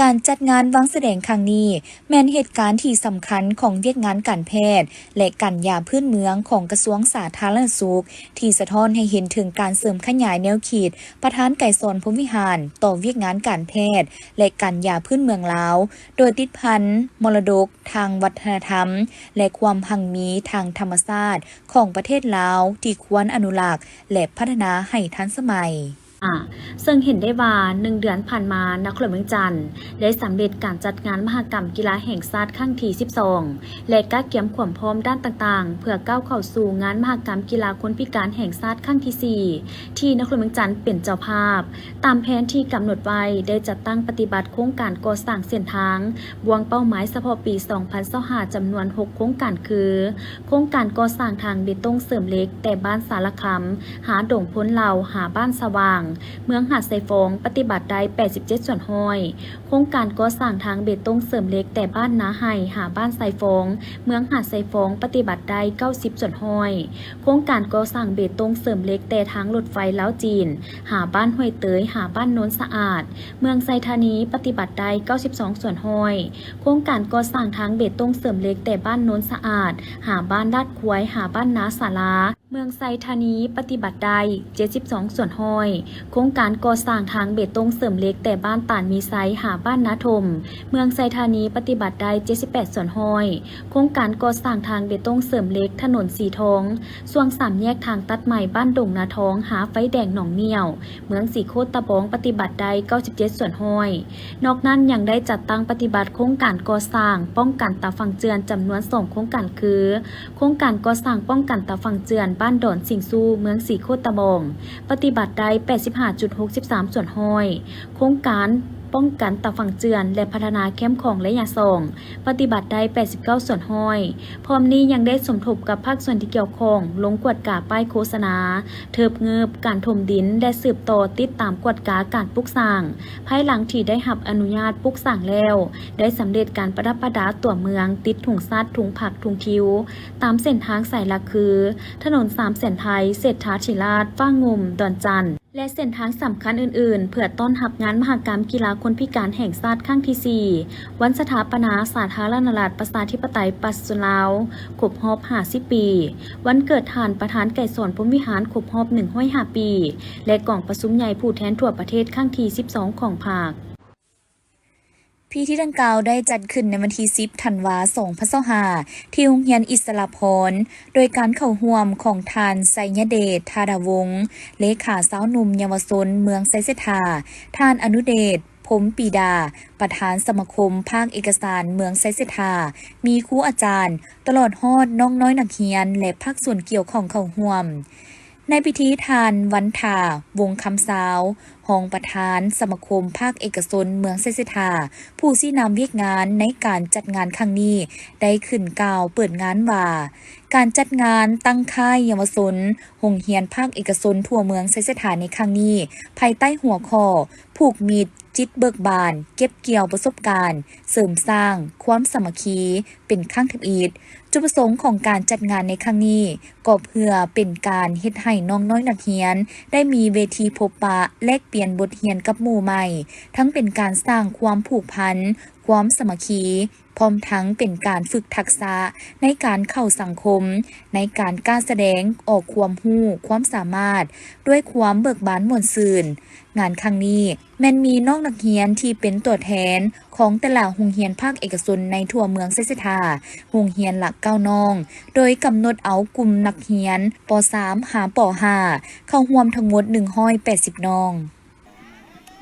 ການຈັດງານວາງສະແດງຄັ້ງນີ້ ແມ່ນເຫດການທີ່ສຳຄັນຂອງວຽກງານການແພດ ແລະ ການຢາພື້ນເມືອງຂອງກະຊວງສາທາລະນະສຸກ ທີ່ສະທ້ອນໃຫ້ເຫັນເຖິງການເສີມຂະຫຍາຍແນວຄິດ ປະທານໄກສອນ ພົມວິຫານ ຕໍ່ວຽກງານການແພດ ແລະ ການຢາພື້ນເມືອງລາວ ໂດຍຕິດພັນມໍລະດົກທາງວັດທະນະທຳ ແລະ ຄວາມຮັ່ງມີທາງທຳມະຊາດຂອງປະເທດລາວ ທີ່ຄວນອະນຸລັກ ແລະ ພັດທະນາໃຫ້ທັນສະໄໝ. ເຊິ່ງເຫັນໄດ້ວ່າ ໜຶ່ງເດືອນຜ່ານມາ ນະຄອນຫຼວງວຽງຈັນ ໄດ້ສຳເລັດການຈັດງານມະຫະກຳກິລາແຫ່ງຊາດຄັ້ງທີສິບສອງ ແລະ ກະກຽມຄວາມພ້ອມດ້ານຕ່າງໆ ເພື່ອກ້າວເຂົ້າສູ່ງານມະຫະກຳກິລາຄົນພິການແຫ່ງຊາດຄັ້ງທີສີ່ ທີ່ນະຄອນຫຼວງວຽງຈັນເປັນເຈົ້າພາບ. ຕາມແຜນທີ່ກຳນົດໄວ້ ໄດ້ຈັດຕັ້ງປະຕິບັດໂຄງການກໍ່ສ້າງເສັ້ນທາງ ບ່ວງເປົ້າໝາຍສະເພາະປີສອງພັນຊາວຫ້າ ຈຳນວນຫົກໂຄງການຄື ໂຄງການກໍ່ສ້າງທາງເບຕົງເສີມເຫຼັກ ແຕ່ບ້ານສາລະຄຳ ຫາດົງໂພນເຫຼົ່າ ຫາບ້ານສະຫວ່າງ ເມືອງຫາດຊາຍຟອງ ປະຕິບັດໄດ້ແປດສິບເຈັດສ່ວນຮ້ອຍ. ໂຄງການກໍ່ສ້າງທາງເບຕົງເສີມເຫຼັກ ແຕ່ບ້ານນາໄຮ່ ຫາບ້ານຊາຍຟອງ ເມືອງຫາດຊາຍຟອງ ປະຕິບັດໄດ້ເກົ້າສິບສ່ວນຮ້ອຍ. ໂຄງການກໍ່ສ້າງເບຕົງເສີມເຫຼັກ ແຕ່ທາງລົດໄຟລາວຈີນ ຫາບ້ານຫ້ວຍເຕີຍ ຫາບ້ານໂນນສະອາດ ເມືອງໄຊທານີ ປະຕິບັດໄດ້ເກົ້າສິບສອງສ່ວນຮ້ອຍ. ໂຄງການກໍ່ສ້າງທາງເບຕົງເສີມເຫຼັກ ແຕ່ບ້ານໂນນສະອາດ ຫາບ້ານລາດຄວາຍ ຫາບ້ານນາສາລາ ເມືອງໄຊທານີປະຕິບັດໄດ້ເຈັດສິບສອງສ່ວນຮ້ອຍ, ໂຄງການກໍ່ສ້າງທາງເບຕົງເສີມເຫຼັກແຕ່ບ້ານຕານມີໄຊຫາບ້ານນາຖົມ, ເມືອງໄຊທານີປະຕິບັດໄດ້ເຈັດສິບແປດສ່ວນຮ້ອຍ, ໂຄງການກໍ່ສ້າງທາງເບຕົງເສີມເຫຼັກຖະໜົນສີທອງ ຊ່ວງສາມແຍກທາງຕັດໃໝ່ບ້ານດົງນາທອງຫາໄຟແດງໜອງໜ້ຽວ, ເມືອງສີໂຄດຕະບອງປະຕິບັດໄດ້ເກົ້າສິບເຈັດສ່ວນຮ້ອຍ. ນອກນັ້ນຍັງໄດ້ຈັດຕັ້ງປະຕິບັດໂຄງການກໍ່ສ້າງປ້ອງກັນຕາຝັ່ງເຈື່ອນຈຳນວນສອງໂຄງການຄື ໂຄງການກໍ່ສ້າງປ້ອງກັນຕາຝັ່ງເຈື່ອນບ້ານດອນສິງຊູ ເມືອງສີໂຄດຕະບອງ ປະຕິບັດໄດ້ແປດສິບຫ້າຈຸດຫົກສິບສາມສ່ວນຮ້ອຍ, ໂຄງການປ້ອງກັນຕາຝັ່ງເຈື່ອນ ແລະ ພັດທະນາແຄມຂອງໄລຍະສອງ ປະຕິບັດໄດ້ແປດສິບເກົ້າສ່ວນຮ້ອຍ. ພ້ອມນີ້ຍັງໄດ້ສົມທົບກັບພາກສ່ວນທີ່ກ່ຽວຂ້ອງ ລົງກວດກາປ້າຍໂຄສະນາ, ເທີບເງີບ, ການຖົມດິນ ແລະ ສືບຕໍ່ຕິດຕາມກວດກາການປຸກສ້າງ ພາຍຫຼັງທີ່ໄດ້ຮັບອະນຸຍາດປຸກສ້າງແລ້ວ, ໄດ້ສຳເລັດການປະດັບປະດາຕົວເມືອງ ຕິດທຸງສັດ, ທຸງຜັກ, ທຸງຄິວ ຕາມເສັ້ນທາງສາຍຫຼັກຄື ຖະໜົນສາມແສນໄທ, ເສດຖາທິລາດ, ຟ້າງຸ່ມ, ດອນຈັນ ແລະ ເສັ້ນທາງສຳຄັນອື່ນໆ ເພື່ອຕ້ອນຮັບງານມະຫະກຳກິລາຄົນພິການແຫ່ງຊາດຄັ້ງທີສີ່ ວັນສະຖາປະນາສາທາລະນະລັດ ປະຊາທິປະໄຕ ປະຊາຊົນລາວ ຄົບຮອບຫ້າສິບປີ, ວັນເກີດທ່ານປະທານໄກສອນ ພົມວິຫານ ຄົບຮອບໜຶ່ງຮ້ອຍຫ້າປີ ແລະ ກອງປະຊຸມໃຫຍ່ຜູ້ແທນທົ່ວປະເທດຄັ້ງທີສິບສອງຂອງພັກ. ພິທີດັ່ງກ່າວໄດ້ຈັດຂຶ້ນໃນວັນທີສິບ ທັນວາ ສອງພັນຊາວຫ້າ ທີ່ໂຮງຮຽນອິດສະລະພອນ ໂດຍການເຂົ້າຮ່ວມຂອງທ່ານ ໄຊຍະເດດ ທາດາວົງ ເລຂາຊາວໜຸ່ມເຍົາວະຊົນເມືອງໄຊເສດຖາ, ທ່ານ ອະນຸເດດ ພົມປີດາ ປະທານສະມາຄົມພາກເອກະສານເມືອງໄຊເສດຖາ, ມີຄູອາຈານ ຕະຫຼອດຮອດນ້ອງນ້ອຍນັກຮຽນ ແລະ ພາກສ່ວນກ່ຽວຂ້ອງເຂົ້າຮ່ວມ. ໃນພິທີ ທ່ານ ວັນທາ ວົງຄຳຊາວ ຮອງປະທານສະມາຄົມພາກເອກະຊົນເມືອງໄຊເສດຖາ ຜູ້ຊີ້ນຳວຽກງານໃນການຈັດງານຄັ້ງນີ້ ໄດ້ຂຶ້ນກ່າວເປີດງານວ່າ ການຈັດງານຕັ້ງຄ້າຍເຍົາວະຊົນໂຮງຮຽນພາກເອກະຊົນທົ່ວເມືອງໄຊເສດຖາໃນຄັ້ງນີ້ ພາຍໃຕ້ຫົວຂໍ້ ຜູກມິດ ຈິດເບີກບານ ເກັບກ່ຽວປະສົບການ ເສີມສ້າງຄວາມສາມັກຄີ ເປັນຄັ້ງທຳອິດ. ຈຸດປະສົງຂອງການຈັດງານໃນຄັ້ງນີ້ ກໍເພື່ອເປັນການເຮັດໃຫ້ນ້ອງນ້ອຍນັກຮຽນ ໄດ້ມີເວທີພົບປະແລກປ່ຽນບົດຮຽນກັບໝູ່ໃໝ່, ທັງເປັນການສ້າງຄວາມຜູກພັນ, ຄວາມສາມັກຄີ, ພ້ອມທັງເປັນການຝຶກທັກສະໃນການເຂົ້າສັງຄົມ, ໃນການກ້າສະແດງອອກຄວາມຮູ້, ຄວາມສາມາດ ດ້ວຍຄວາມເບີກບານມ່ວນຊື່ນ. ງານຄັ້ງນີ້ແມ່ນມີນ້ອງນັກຮຽນທີ່ເປັນຕົວແທນຂອງແຕ່ລະໂຮງຮຽນພາກເອກະຊົນໃນທົ່ວເມືອງໄຊເສດຖາ ໂຮງຮຽນລະເກົ້ານ້ອງ, ໂດຍກຳນົດເອົາກຸ່ມນັກຮຽນ ປໍສາມ ຫາ ປໍຫ້າ ເຂົ້າຮ່ວມທັງໝົດໜຶ່ງຮ້ອຍແປດສິບນ້ອງ.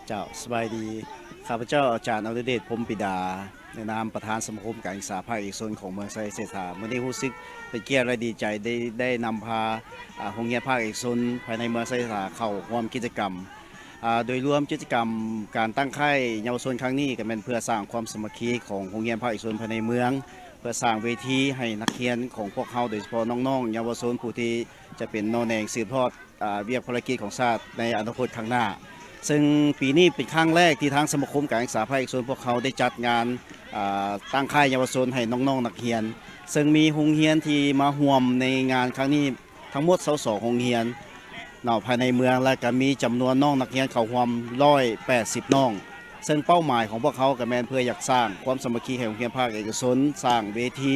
ເຈົ້າ ສະບາຍດີ. ຂ້າພະເຈົ້າອາຈານ ອະນຸເດດ ພົມປີດາ ໃນນາມປະທານສະມາຄົມການສຶກສາພາກເອກະຊົນຂອງເມືອງໄຊເສດຖາ, ມື້ນີ້ຮູ້ສຶກເປັນກຽດ ແລະ ດີໃຈໄດ້ ໄດ້ນຳພາ ອາ ໂຮງຮຽນພາກເອກະຊົນພາຍໃນເມືອງໄຊເສດຖາເຂົ້າຮ່ວມກິດຈະກຳ. ອາ ໂດຍລວມກິດຈະກຳການຕັ້ງຄ້າຍເຍົາວະຊົນຄັ້ງນີ້ ກໍແມ່ນເພື່ອສ້າງຄວາມສາມັກຄີຂອງໂຮງຮຽນພາກເອກະຊົນພາຍໃນເມືອງ, ເພື່ອສ້າງເວທີໃຫ້ນັກຮຽນຂອງພວກເຮົາ ໂດຍສະເພາະນ້ອງໆເຍົາວະຊົນ ຜູ້ທີ່ຈະເປັນໜໍ່ແໜງສືບທອດ ອາ ວຽກພາລະກິດຂອງຊາດໃນອະນາຄົດຂ້າງໜ້າ. ເຊິ່ງປີນີ້ເປັນຄັ້ງແລກທີ່ທາງສະມາຄົມການສຶກສາພາກເອກະຊົນພວກເຮົາໄດ້ຈັດງານ ອາ ຕັ້ງຄ້າຍເຍົາວະຊົນໃຫ້ນ້ອງໆນັກຮຽນ, ເຊິ່ງມີໂຮງຮຽນທີ່ມາຮ່ວມໃນງານຄັ້ງນີ້ທັງໝົດຊາວສອງໂຮງຮຽນເນາະ ພາຍໃນເມືອງ, ແລະ ກໍມີຈຳນວນນ້ອງນັກຮຽນເຂົ້າຮ່ວມຮ້ອຍແປດສິບນ້ອງ. ເຊິ່ງເປົ້າໝາຍຂອງພວກເຮົາກໍແມ່ນເພື່ອຢາກສ້າງຄວາມສາມັກຄີໃຫ້ໂຮງຮຽນພາກເອກະຊົນ, ສ້າງເວທີ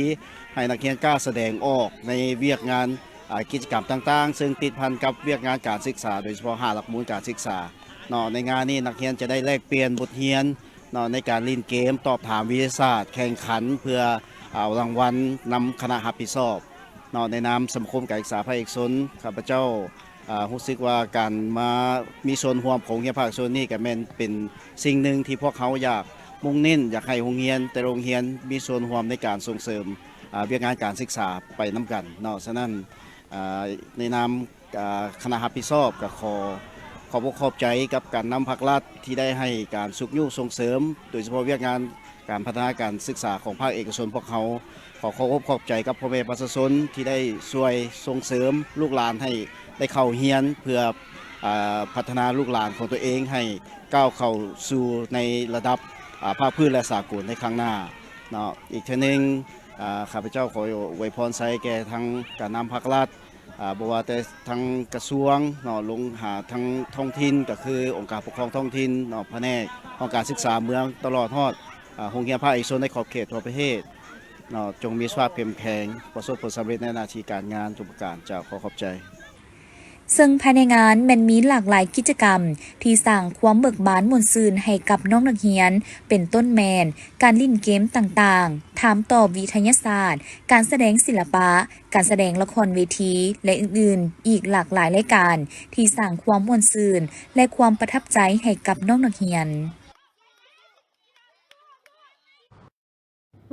ໃຫ້ນັກຮຽນກ້າສະແດງອອກໃນວຽກງານ ອາ ກິດຈະກຳຕ່າງໆ ເຊິ່ງຕິດພັນກັບວຽກງານການສຶກສາ, ໂດຍສະເພາະຫ້າຫຼັກມູນການສຶກສາເນາະ. ໃນງານນີ້ນັກຮຽນຈະໄດ້ແລກປ່ຽນບົດຮຽນເນາະ ໃນການຫຼິ້ນເກມ, ຕອບຖາມວິທະຍາສາດ, ແຂ່ງຂັນເພື່ອເອົາລາງວັນນຳຄະນະຮັບຜິດຊອບເນາະ. ໃນນາມສະມາຄົມການສຶກສາພາກເອກະຊົນ ຂ້າພະເຈົ້າ ອາ ຮູ້ສຶກວ່າການມາມີສ່ວນຮ່ວມຂອງໂຮງຮຽນພາກເອກະຊົນນີ້ ກໍແມ່ນເປັນສິ່ງໜຶ່ງທີ່ພວກເຮົາຢາກມຸ່ງເນັ້ນ, ຢາກໃຫ້ໂຮງຮຽນແຕ່ລະໂຮງຮຽນມີສ່ວນຮ່ວມໃນການສົ່ງເສີມ ອາ ວຽກງານການສຶກສາໄປນຳກັນເນາະ. ສະນັ້ນ ອາ ໃນນາມ ອາ ຄະນະຮັບຜິດຊອບ ກໍຂໍຂອບອົກຂອບໃຈກັບການນຳພາກລັດທີ່ໄດ້ໃຫ້ການຊຸກຍູ້ສົ່ງເສີມ ໂດຍສະເພາະວຽກງານການພັດທະນາການສຶກສາຂອງພາກເອກະຊົນພວກເຮົາ. ຂໍຂອບອົກຂອບໃຈກັບພໍ່ແມ່ປະຊາຊົນທີ່ໄດ້ຊ່ວຍສົ່ງເສີມລູກຫຼານໃຫ້ໄດ້ເຂົ້າຮຽນ ເພື່ອ ອາ ພັດທະນາລູກຫຼານຂອງຕົວເອງໃຫ້ກ້າວເຂົ້າສູ່ໃນລະດັບ ອາ ພາກພື້ນ ແລະ ສາກົນໃນຂ້າງໜ້າເນາະ. ອີກເທື່ອໜຶ່ງ ອາ ຂ້າພະເຈົ້າຂໍອວຍພອນໄຊແກ່ທັງການນຳພາກລັດ ອາ ບໍ່ວ່າແຕ່ທາງກະຊວງເນາະ ລົງຫາທາງທ້ອງຖິ່ນ ກໍຄືອົງການປົກຄອງທ້ອງຖິ່ນເນາະ, ພະແນກຫ້ອງການສຶກສາເມືອງ ຕະຫຼອດຮອດ ອາ ໂຮງຮຽນພາກເອກະຊົນໃນຂອບເຂດທົ່ວປະເທດ ເນາະ ຈົ່ງມີສຸຂະພາບເຂັ້ມແຂງ, ປະສົບຜົນສຳເລັດໃນໜ້າທີ່ການງານທຸກປະການ. ເຈົ້າ ຂໍຂອບໃຈ. ເຊິ່ງພາຍໃນງານແມ່ນມີຫຼາກຫຼາຍກິດຈະກຳທີ່ສ້າງຄວາມເບີກບານມ່ວນຊື່ນໃຫ້ກັບນ້ອງນັກຮຽນ, ເປັນຕົ້ນແມ່ນການຫຼິ້ນເກມຕ່າງໆ, ຖາມຕອບວິທະຍາສາດ, ການສະແດງສິລະປະ, ການສະແດງລະຄອນເວທີ ແລະ ອື່ນໆ ອີກຫຼາກຫຼາຍລາຍການ ທີ່ສ້າງຄວາມມ່ວນຊື່ນ ແລະ ຄວາມປະທັບໃຈໃຫ້ກັບນ້ອງນັກຮຽນ.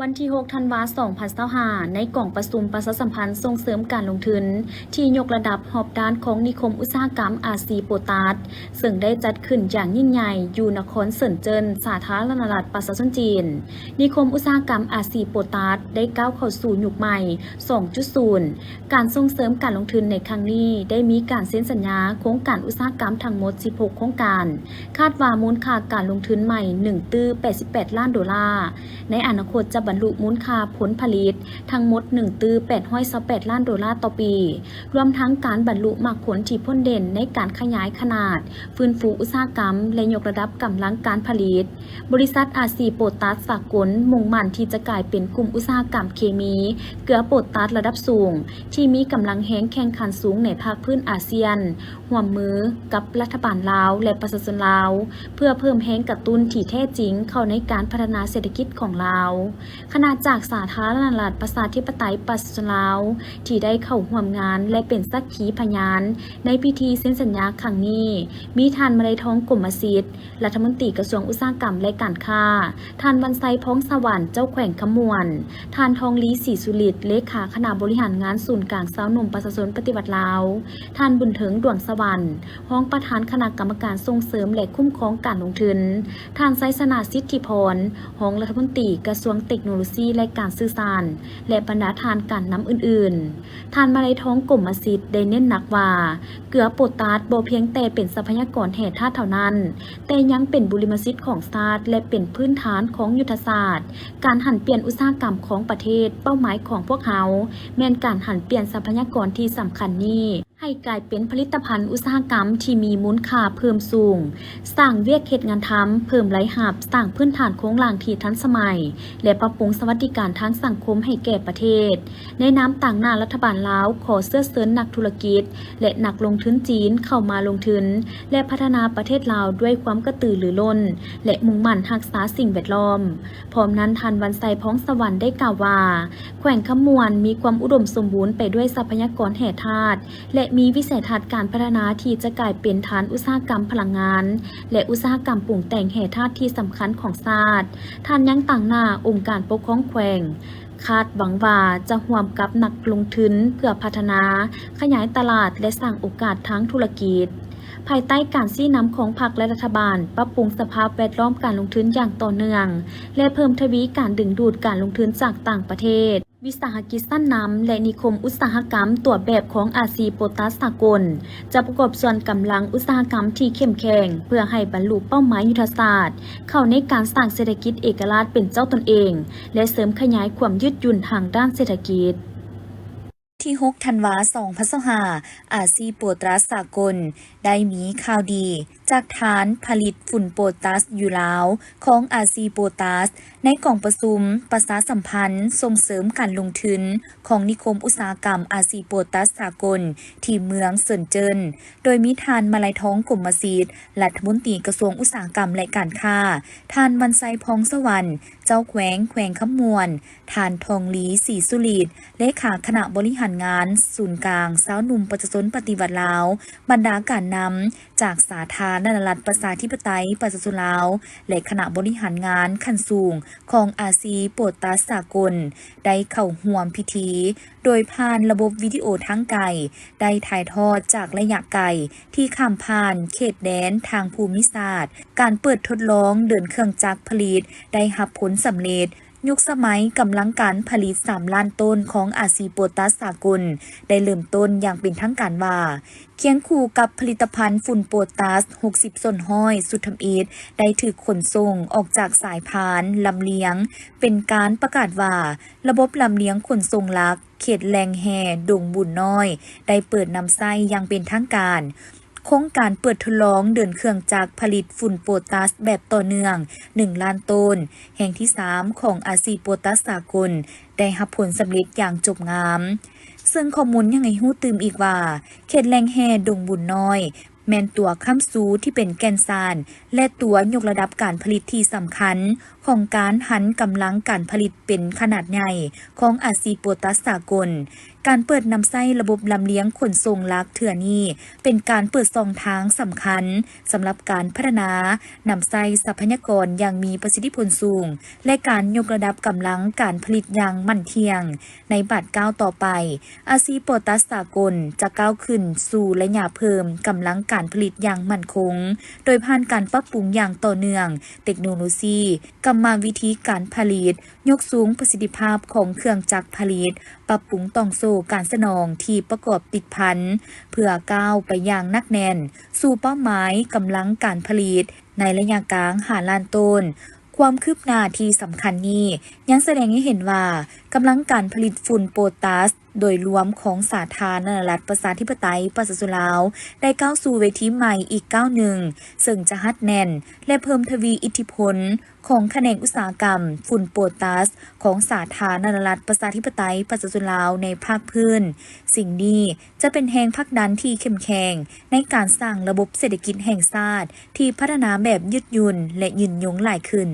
ວັນທີຫົກ ທັນວາ ສອງພັນຊາວຫ້າ ໃນກອງປະຊຸມປະຊາສຳພັນສົ່ງເສີມການລົງທຶນ ທີ່ຍົກລະດັບຮອບດ້ານຂອງນິຄົມອຸດສາຫະກຳ ອາຊີ ໂປຕາສ ເຊິ່ງໄດ້ຈັດຂຶ້ນຢ່າງຍິ່ງໃຫຍ່ຢູ່ນະຄອນເຊິນເຈິນ, ສາທາລະນະລັດປະຊາຊົນຈີນ. ນິຄົມອຸດສາຫະກຳ ອາຊີ ໂປຕາສ ໄດ້ກ້າວເຂົ້າສູ່ຍຸກໃໝ່ ສອງຈຸດສູນ. ການສົ່ງເສີມການລົງທຶນໃນຄັ້ງນີ້ ໄດ້ມີການເຊັນສັນຍາໂຄງການອຸດສາຫະກຳທັງໝົດ ສິບຫົກ ໂຄງການ, ຄາດວ່າມູນຄ່າການລົງທຶນໃໝ່ ໜຶ່ງຕື້ ແປດສິບແປດລ້ານໂດລາ. ໃນອະນາຄົດຈະບັນລຸມູນຄ່າຜົນຜະລິດທັງໝົດ ໜຶ່ງຕື້ ແປດຮ້ອຍຊາວແປດລ້ານໂດລາຕໍ່ປີ, ລວມທັງການບັນລຸໝາກຜົນທີ່ພົ້ນເດັ່ນໃນການຂະຫຍາຍຂະໜາດ, ຟື້ນຟູອຸດສາຫະກຳ ແລະ ຍົກລະດັບກຳລັງການຜະລິດ. ບໍລິສັດ ອາຊີ ໂປຕາສ ສາກົນ ມຸ່ງໝັ້ນທີ່ຈະກາຍເປັນກຸ່ມອຸດສາຫະກຳເຄມີເກືອໂປຕາສລະດັບສູງ ທີ່ມີກຳລັງແຮງແຂ່ງຂັນສູງໃນພາກພື້ນອາຊຽນ, ຮ່ວມມືກັບລັດຖະບານລາວ ແລະ ປະຊາຊົນລາວ ເພື່ອເພີ່ມແຮງກະຕຸ້ນທີ່ແທ້ຈິງເຂົ້າໃນການພັດທະນາເສດຖະກິດຂອງລາວ. ຄະນະຈາກສາທາລະນະລັດປະຊາທິປະໄຕປະຊາຊົນລາວ ທີ່ໄດ້ເຂົ້າຮ່ວມງານ ແລະ ເປັນສັກຂີພະຍານໃນພິທີເຊັນສັນຍາຄັ້ງນີ້ ມີທ່ານ ມະໄລທອງ ກົມມະສິດ ລັດຖະມົນຕີກະຊວງອຸດສາຫະກຳ ແລະ ການຄ້າ, ທ່ານ ວັນໄຊ ພອງສະຫວັນ ເຈົ້າແຂວງຄຳມ່ວນ, ທ່ານ ທອງລີ ສີສຸລິດ ເລຂາຄະນະບໍລິຫານງານສູນກາງຊາວໜຸ່ມປະຊາຊົນປະຕິວັດລາວ, ທ່ານ ບຸນເຖິງ ດວງສະຫວັນ ຮອງປະທານຄະນະກຳມະການສົ່ງເສີມ ແລະ ຄຸ້ມຄອງການລົງທຶນ, ທ່ານ ໄຊຊະນະ ສິດທິພອນ ຮອງລັດຖະມົນຕີກະຊວງເຕັກໂນໂລຊີ ແລະ ການສື່ສານ ແລະ ບັນດາທ່ານການນຳອື່ນໆ. ທ່ານ ມະໄລທອງ ກົມມະສິດ ໄດ້ເນັ້ນໜັກວ່າ ເກືອໂປຕາສບໍ່ພຽງແຕ່ເປັນຊັບພະຍາກອນແຮ່ທາດເທົ່ານັ້ນ, ແຕ່ຍັງເປັນບຸລິມະສິດຂອງຊາດ ແລະ ເປັນພື້ນຖານຂອງຍຸດທະສາດການຫັນປ່ຽນອຸດສາຫະກຳຂອງປະເທດ. ເປົ້າໝາຍຂອງພວກເຮົາແມ່ນການຫັນປ່ຽນຊັບພະຍາກອນທີ່ສຳຄັນນີ້ ໃຫ້ກາຍເປັນຜະລິດຕະພັນອຸດສາຫະກຳທີ່ມີມູນຄ່າເພີ່ມສູງ, ສ້າງວຽກເຮັດງານທຳ, ເພີ່ມລາຍຮັບ, ສ້າງພື້ນຖານໂຄງລ່າງທີ່ທັນສະໄໝ ແລະ ປັບປຸງສະຫວັດດີການທາງສັງຄົມໃຫ້ແກ່ປະເທດ. ໃນນາມຕາງໜ້າລັດຖະບານລາວ ຂໍເຊື້ອເຊີນນັກທຸລະກິດ ແລະ ນັກລົງທຶນຈີນເຂົ້າມາລົງທຶນ ແລະ ພັດທະນາປະເທດລາວດ້ວຍຄວາມກະຕືລືລົ້ນ ແລະ ມຸ່ງໝັ້ນຮັກສາສິ່ງແວດລ້ອມ. ພ້ອມນັ້ນ, ທ່ານ ວັນໄຊ ພອງສະຫວັນ ໄດ້ກ່າວວ່າ ແຂວງຄຳມ່ວນມີຄວາມອຸດົມສົມບູນໄປດ້ວຍຊັບພະຍາກອນແຮ່ທາດ ແລະ ມີວິໄສທັດການພັດທະນາທີ່ຈະກາຍເປັນຖານອຸດສາຫະກຳພະລັງງານ ແລະ ອຸດສາຫະກຳປຸງແຕ່ງແຮ່ທາດທີ່ສຳຄັນຂອງຊາດ. ທ່ານຍັງຕາງໜ້າອົງການປົກຄອງແຂວງ ຄາດຫວັງວ່າຈະຮ່ວມກັບນັກລົງທຶນເພື່ອພັດທະນາ, ຂະຫຍາຍຕະຫຼາດ ແລະ ສ້າງໂອກາດທາງທຸລະກິດ. ພາຍໃຕ້ການຊີ້ນຳຂອງພັກ ແລະ ລັດຖະບານ, ປັບປຸງສະພາບແວດລ້ອມການລົງທຶນຢ່າງຕໍ່ເນື່ອງ ແລະ ເພີ່ມທະວີການດຶງດູດການລົງທຶນຈາກຕ່າງປະເທດ, ວິສາຫະກິດຊັ້ນນຳ ແລະ ນິຄົມອຸດສາຫະກຳຕົວແບບຂອງ ອາຊີ ໂປຕາສ ສາກົນ ຈະປະກອບສ່ວນກຳລັງອຸດສາຫະກຳທີ່ເຂັ້ມແຂງ ເພື່ອໃຫ້ບັນລຸເປົ້າໝາຍຍຸດທະສາດ ເຂົ້າໃນການສ້າງເສດຖະກິດເອກະລາດເປັນເຈົ້າຕົນເອງ ແລະ ເສີມຂະຫຍາຍຄວາມຍືດຫຍຸ່ນທາງດ້ານເສດຖະກິດ. ທີຫົກ ທັນວາ ສອງພັນຊາວຫ້າ ອາຊີ ໂປຕາສ ສາກົນ ໄດ້ມີຂ່າວດີຈາກຖານຜະລິດຝຸ່ນໂປຕາສຢູ່ລາວຂອງ ອາຊີ ໂປຕາສ ໃນກອງປະຊຸມປະຊາສຳພັນສົ່ງເສີມການລົງທຶນຂອງນິຄົມອຸດສາຫະກຳ ອາຊີ ໂປຕາສ ສາກົນ ທີ່ເມືອງເຊິນເຈີນ ໂດຍມີທ່ານ ມະໄລທອງ ກົມມະສິດ ລັດຖະມົນຕີກະຊວງອຸດສາຫະກຳ ແລະ ການຄ້າ, ທ່ານ ວັນໄຊ ພອງສະຫວັນ ເຈົ້າແຂວງແຂວງຄຳມ່ວນ, ທ່ານ ທອງລີ ສີສຸລິດ ເລຂາຄະນະບໍລິຫານງານສູນກາງຊາວໜຸ່ມປະຊາຊົນປະຕິວັດລາວ, ບັນດາການນຳຈາກສາທາລະນະລັດປະຊາທິປະໄຕປະຊາຊົນລາວ ແລະ ຄະນະບໍລິຫານງານຂັ້ນສູງຂອງ ອາຊີ ໂປຕາສ ສາກົນ ໄດ້ເຂົ້າຮ່ວມພິທີ ໂດຍຜ່ານລະບົບວິດີໂອທາງໄກ ໄດ້ຖ່າຍທອດຈາກໄລຍະໄກທີ່ຂ້າມຜ່ານເຂດແດນທາງພູມິສາດ, ການເປີດທົດລອງເດີນເຄື່ອງຈັກຜະລິດໄດ້ຮັບຜົນສຳເລັດ, ຍຸກສະໄໝກຳລັງການຜະລິດສາມລ້ານໂຕນຂອງ ອາຊີ ໂປຕາສ ສາກົນ ໄດ້ເລີ່ມຕົ້ນຢ່າງເປັນທາງການວ່າ ຄຽງຄູ່ກັບຜະລິດຕະພັນຝຸ່ນໂປຕາສ ຫົກສິບສ່ວນຮ້ອຍ ຊຸດທຳອິດ ໄດ້ຖືກຂົນສົ່ງອອກຈາກສາຍພານລຳລຽງ ເປັນການປະກາດວ່າ ລະບົບລຳລຽງຂົນສົ່ງຫຼັກ ເຂດແຫຼ່ງແຮ່ດົງບຸນນ້ອຍ ໄດ້ເປີດນຳໃຊ້ຢ່າງເປັນທາງການ. ໂຄງການເປີດທົດລອງເດີນເຄື່ອງຈັກຜະລິດຝຸ່ນໂປຕັສແບບຕໍ່ເນື່ອງໜຶ່ງລ້ານໂຕນ ແຫ່ງທີສາມຂອງອາຊີໂປຕັສສາກົນ ໄດ້ຮັບຜົນສຳເລັດຢ່າງຈົບງາມ. ເຊິ່ງຂໍ້ມູນຍັງໃຫ້ຮູ້ຕື່ມອີກວ່າ ເຂດແຫຼ່ງແຮ່ດົງບຸນນ້ອຍ ແມ່ນຕົວຄ້ຳຊູທີ່ເປັນແກ່ນສານ ແລະ ຕົວຍົກລະດັບການຜະລິດທີ່ສຳຄັນ ຂອງການຫັນກຳລັງການຜະລິດເປັນຂະໜາດໃຫຍ່ຂອງອາຊີໂປຕັສສາກົນ. ການເປີດນຳໃຊ້ລະບົບລຳລຽງຂົນສົ່ງຫຼັກເທື່ອນີ້ ເປັນການເປີດຊ່ອງທາງສຳຄັນສຳລັບການພັດທະນານຳໃຊ້ຊັບພະຍາກອນຢ່າງມີປະສິດທິຜົນສູງ ແລະ ການຍົກລະດັບກຳລັງການຜະລິດຢ່າງໝັ້ນທ່ຽງ. ໃນບາດກ້າວຕໍ່ໄປ, ອາຊີໂປຕັສສາກົນຈະກ້າວຂຶ້ນສູ່ໄລຍະເພີ່ມກຳລັງການຜະລິດຢ່າງໝັ້ນຄົງ ໂດຍຜ່ານການປັບປຸງຢ່າງຕໍ່ເນື່ອງເຕັກໂນໂລຊີ, ກຳມະວິທີການຜະລິດ, ຍົກສູງປະສິດທິພາບຂອງເຄື່ອງຈັກຜະລິດ, ປັບປຸງຕ່ອງໂສ້ການສະໜອງທີ່ປະກອບຕິດພັນ ເພື່ອກ້າວໄປຢ່າງໜັກແໜ້ນສູ່ເປົ້າໝາຍກຳລັງການຜະລິດໃນໄລຍະກາງຫ້າລ້ານໂຕນ. ຄວາມຄືບໜ້າທີ່ສຳຄັນນີ້ຍັງສະແດງໃຫ້ເຫັນວ່າ ກຳລັງການຜະລິດຝຸ່ນໂປຕັສໂດຍລວມຂອງສາທາລະນະລັດປະຊາທິປະໄຕປະຊາຊົນລາວ ໄດ້ກ້າວສູ່ເວທີໃໝ່ອີກກ້າວໜຶ່ງ, ເຊິ່ງຈະຮັດແໜ້ນ ແລະ ເພີ່ມທະວີອິດທິພົນຂອງຂະແໜງອຸດສາຫະກຳຝຸ່ນໂປຕັສຂອງສາທາລະນະລັດປະຊາທິປະໄຕປະຊາຊົນລາວໃນພາກພື້ນ. ສິ່ງນີ້ຈະເປັນແຮງຜັກດັນທີ່ເຂັ້ມແຂງໃນການສ້າງລະບົບເສດຖະກິດແຫ່ງຊາດທີ່ພັດທະນາແບບຍືດຫຍຸ່ນ ແລະ ຍືນຍົງຫຼາຍຂຶ້ນ.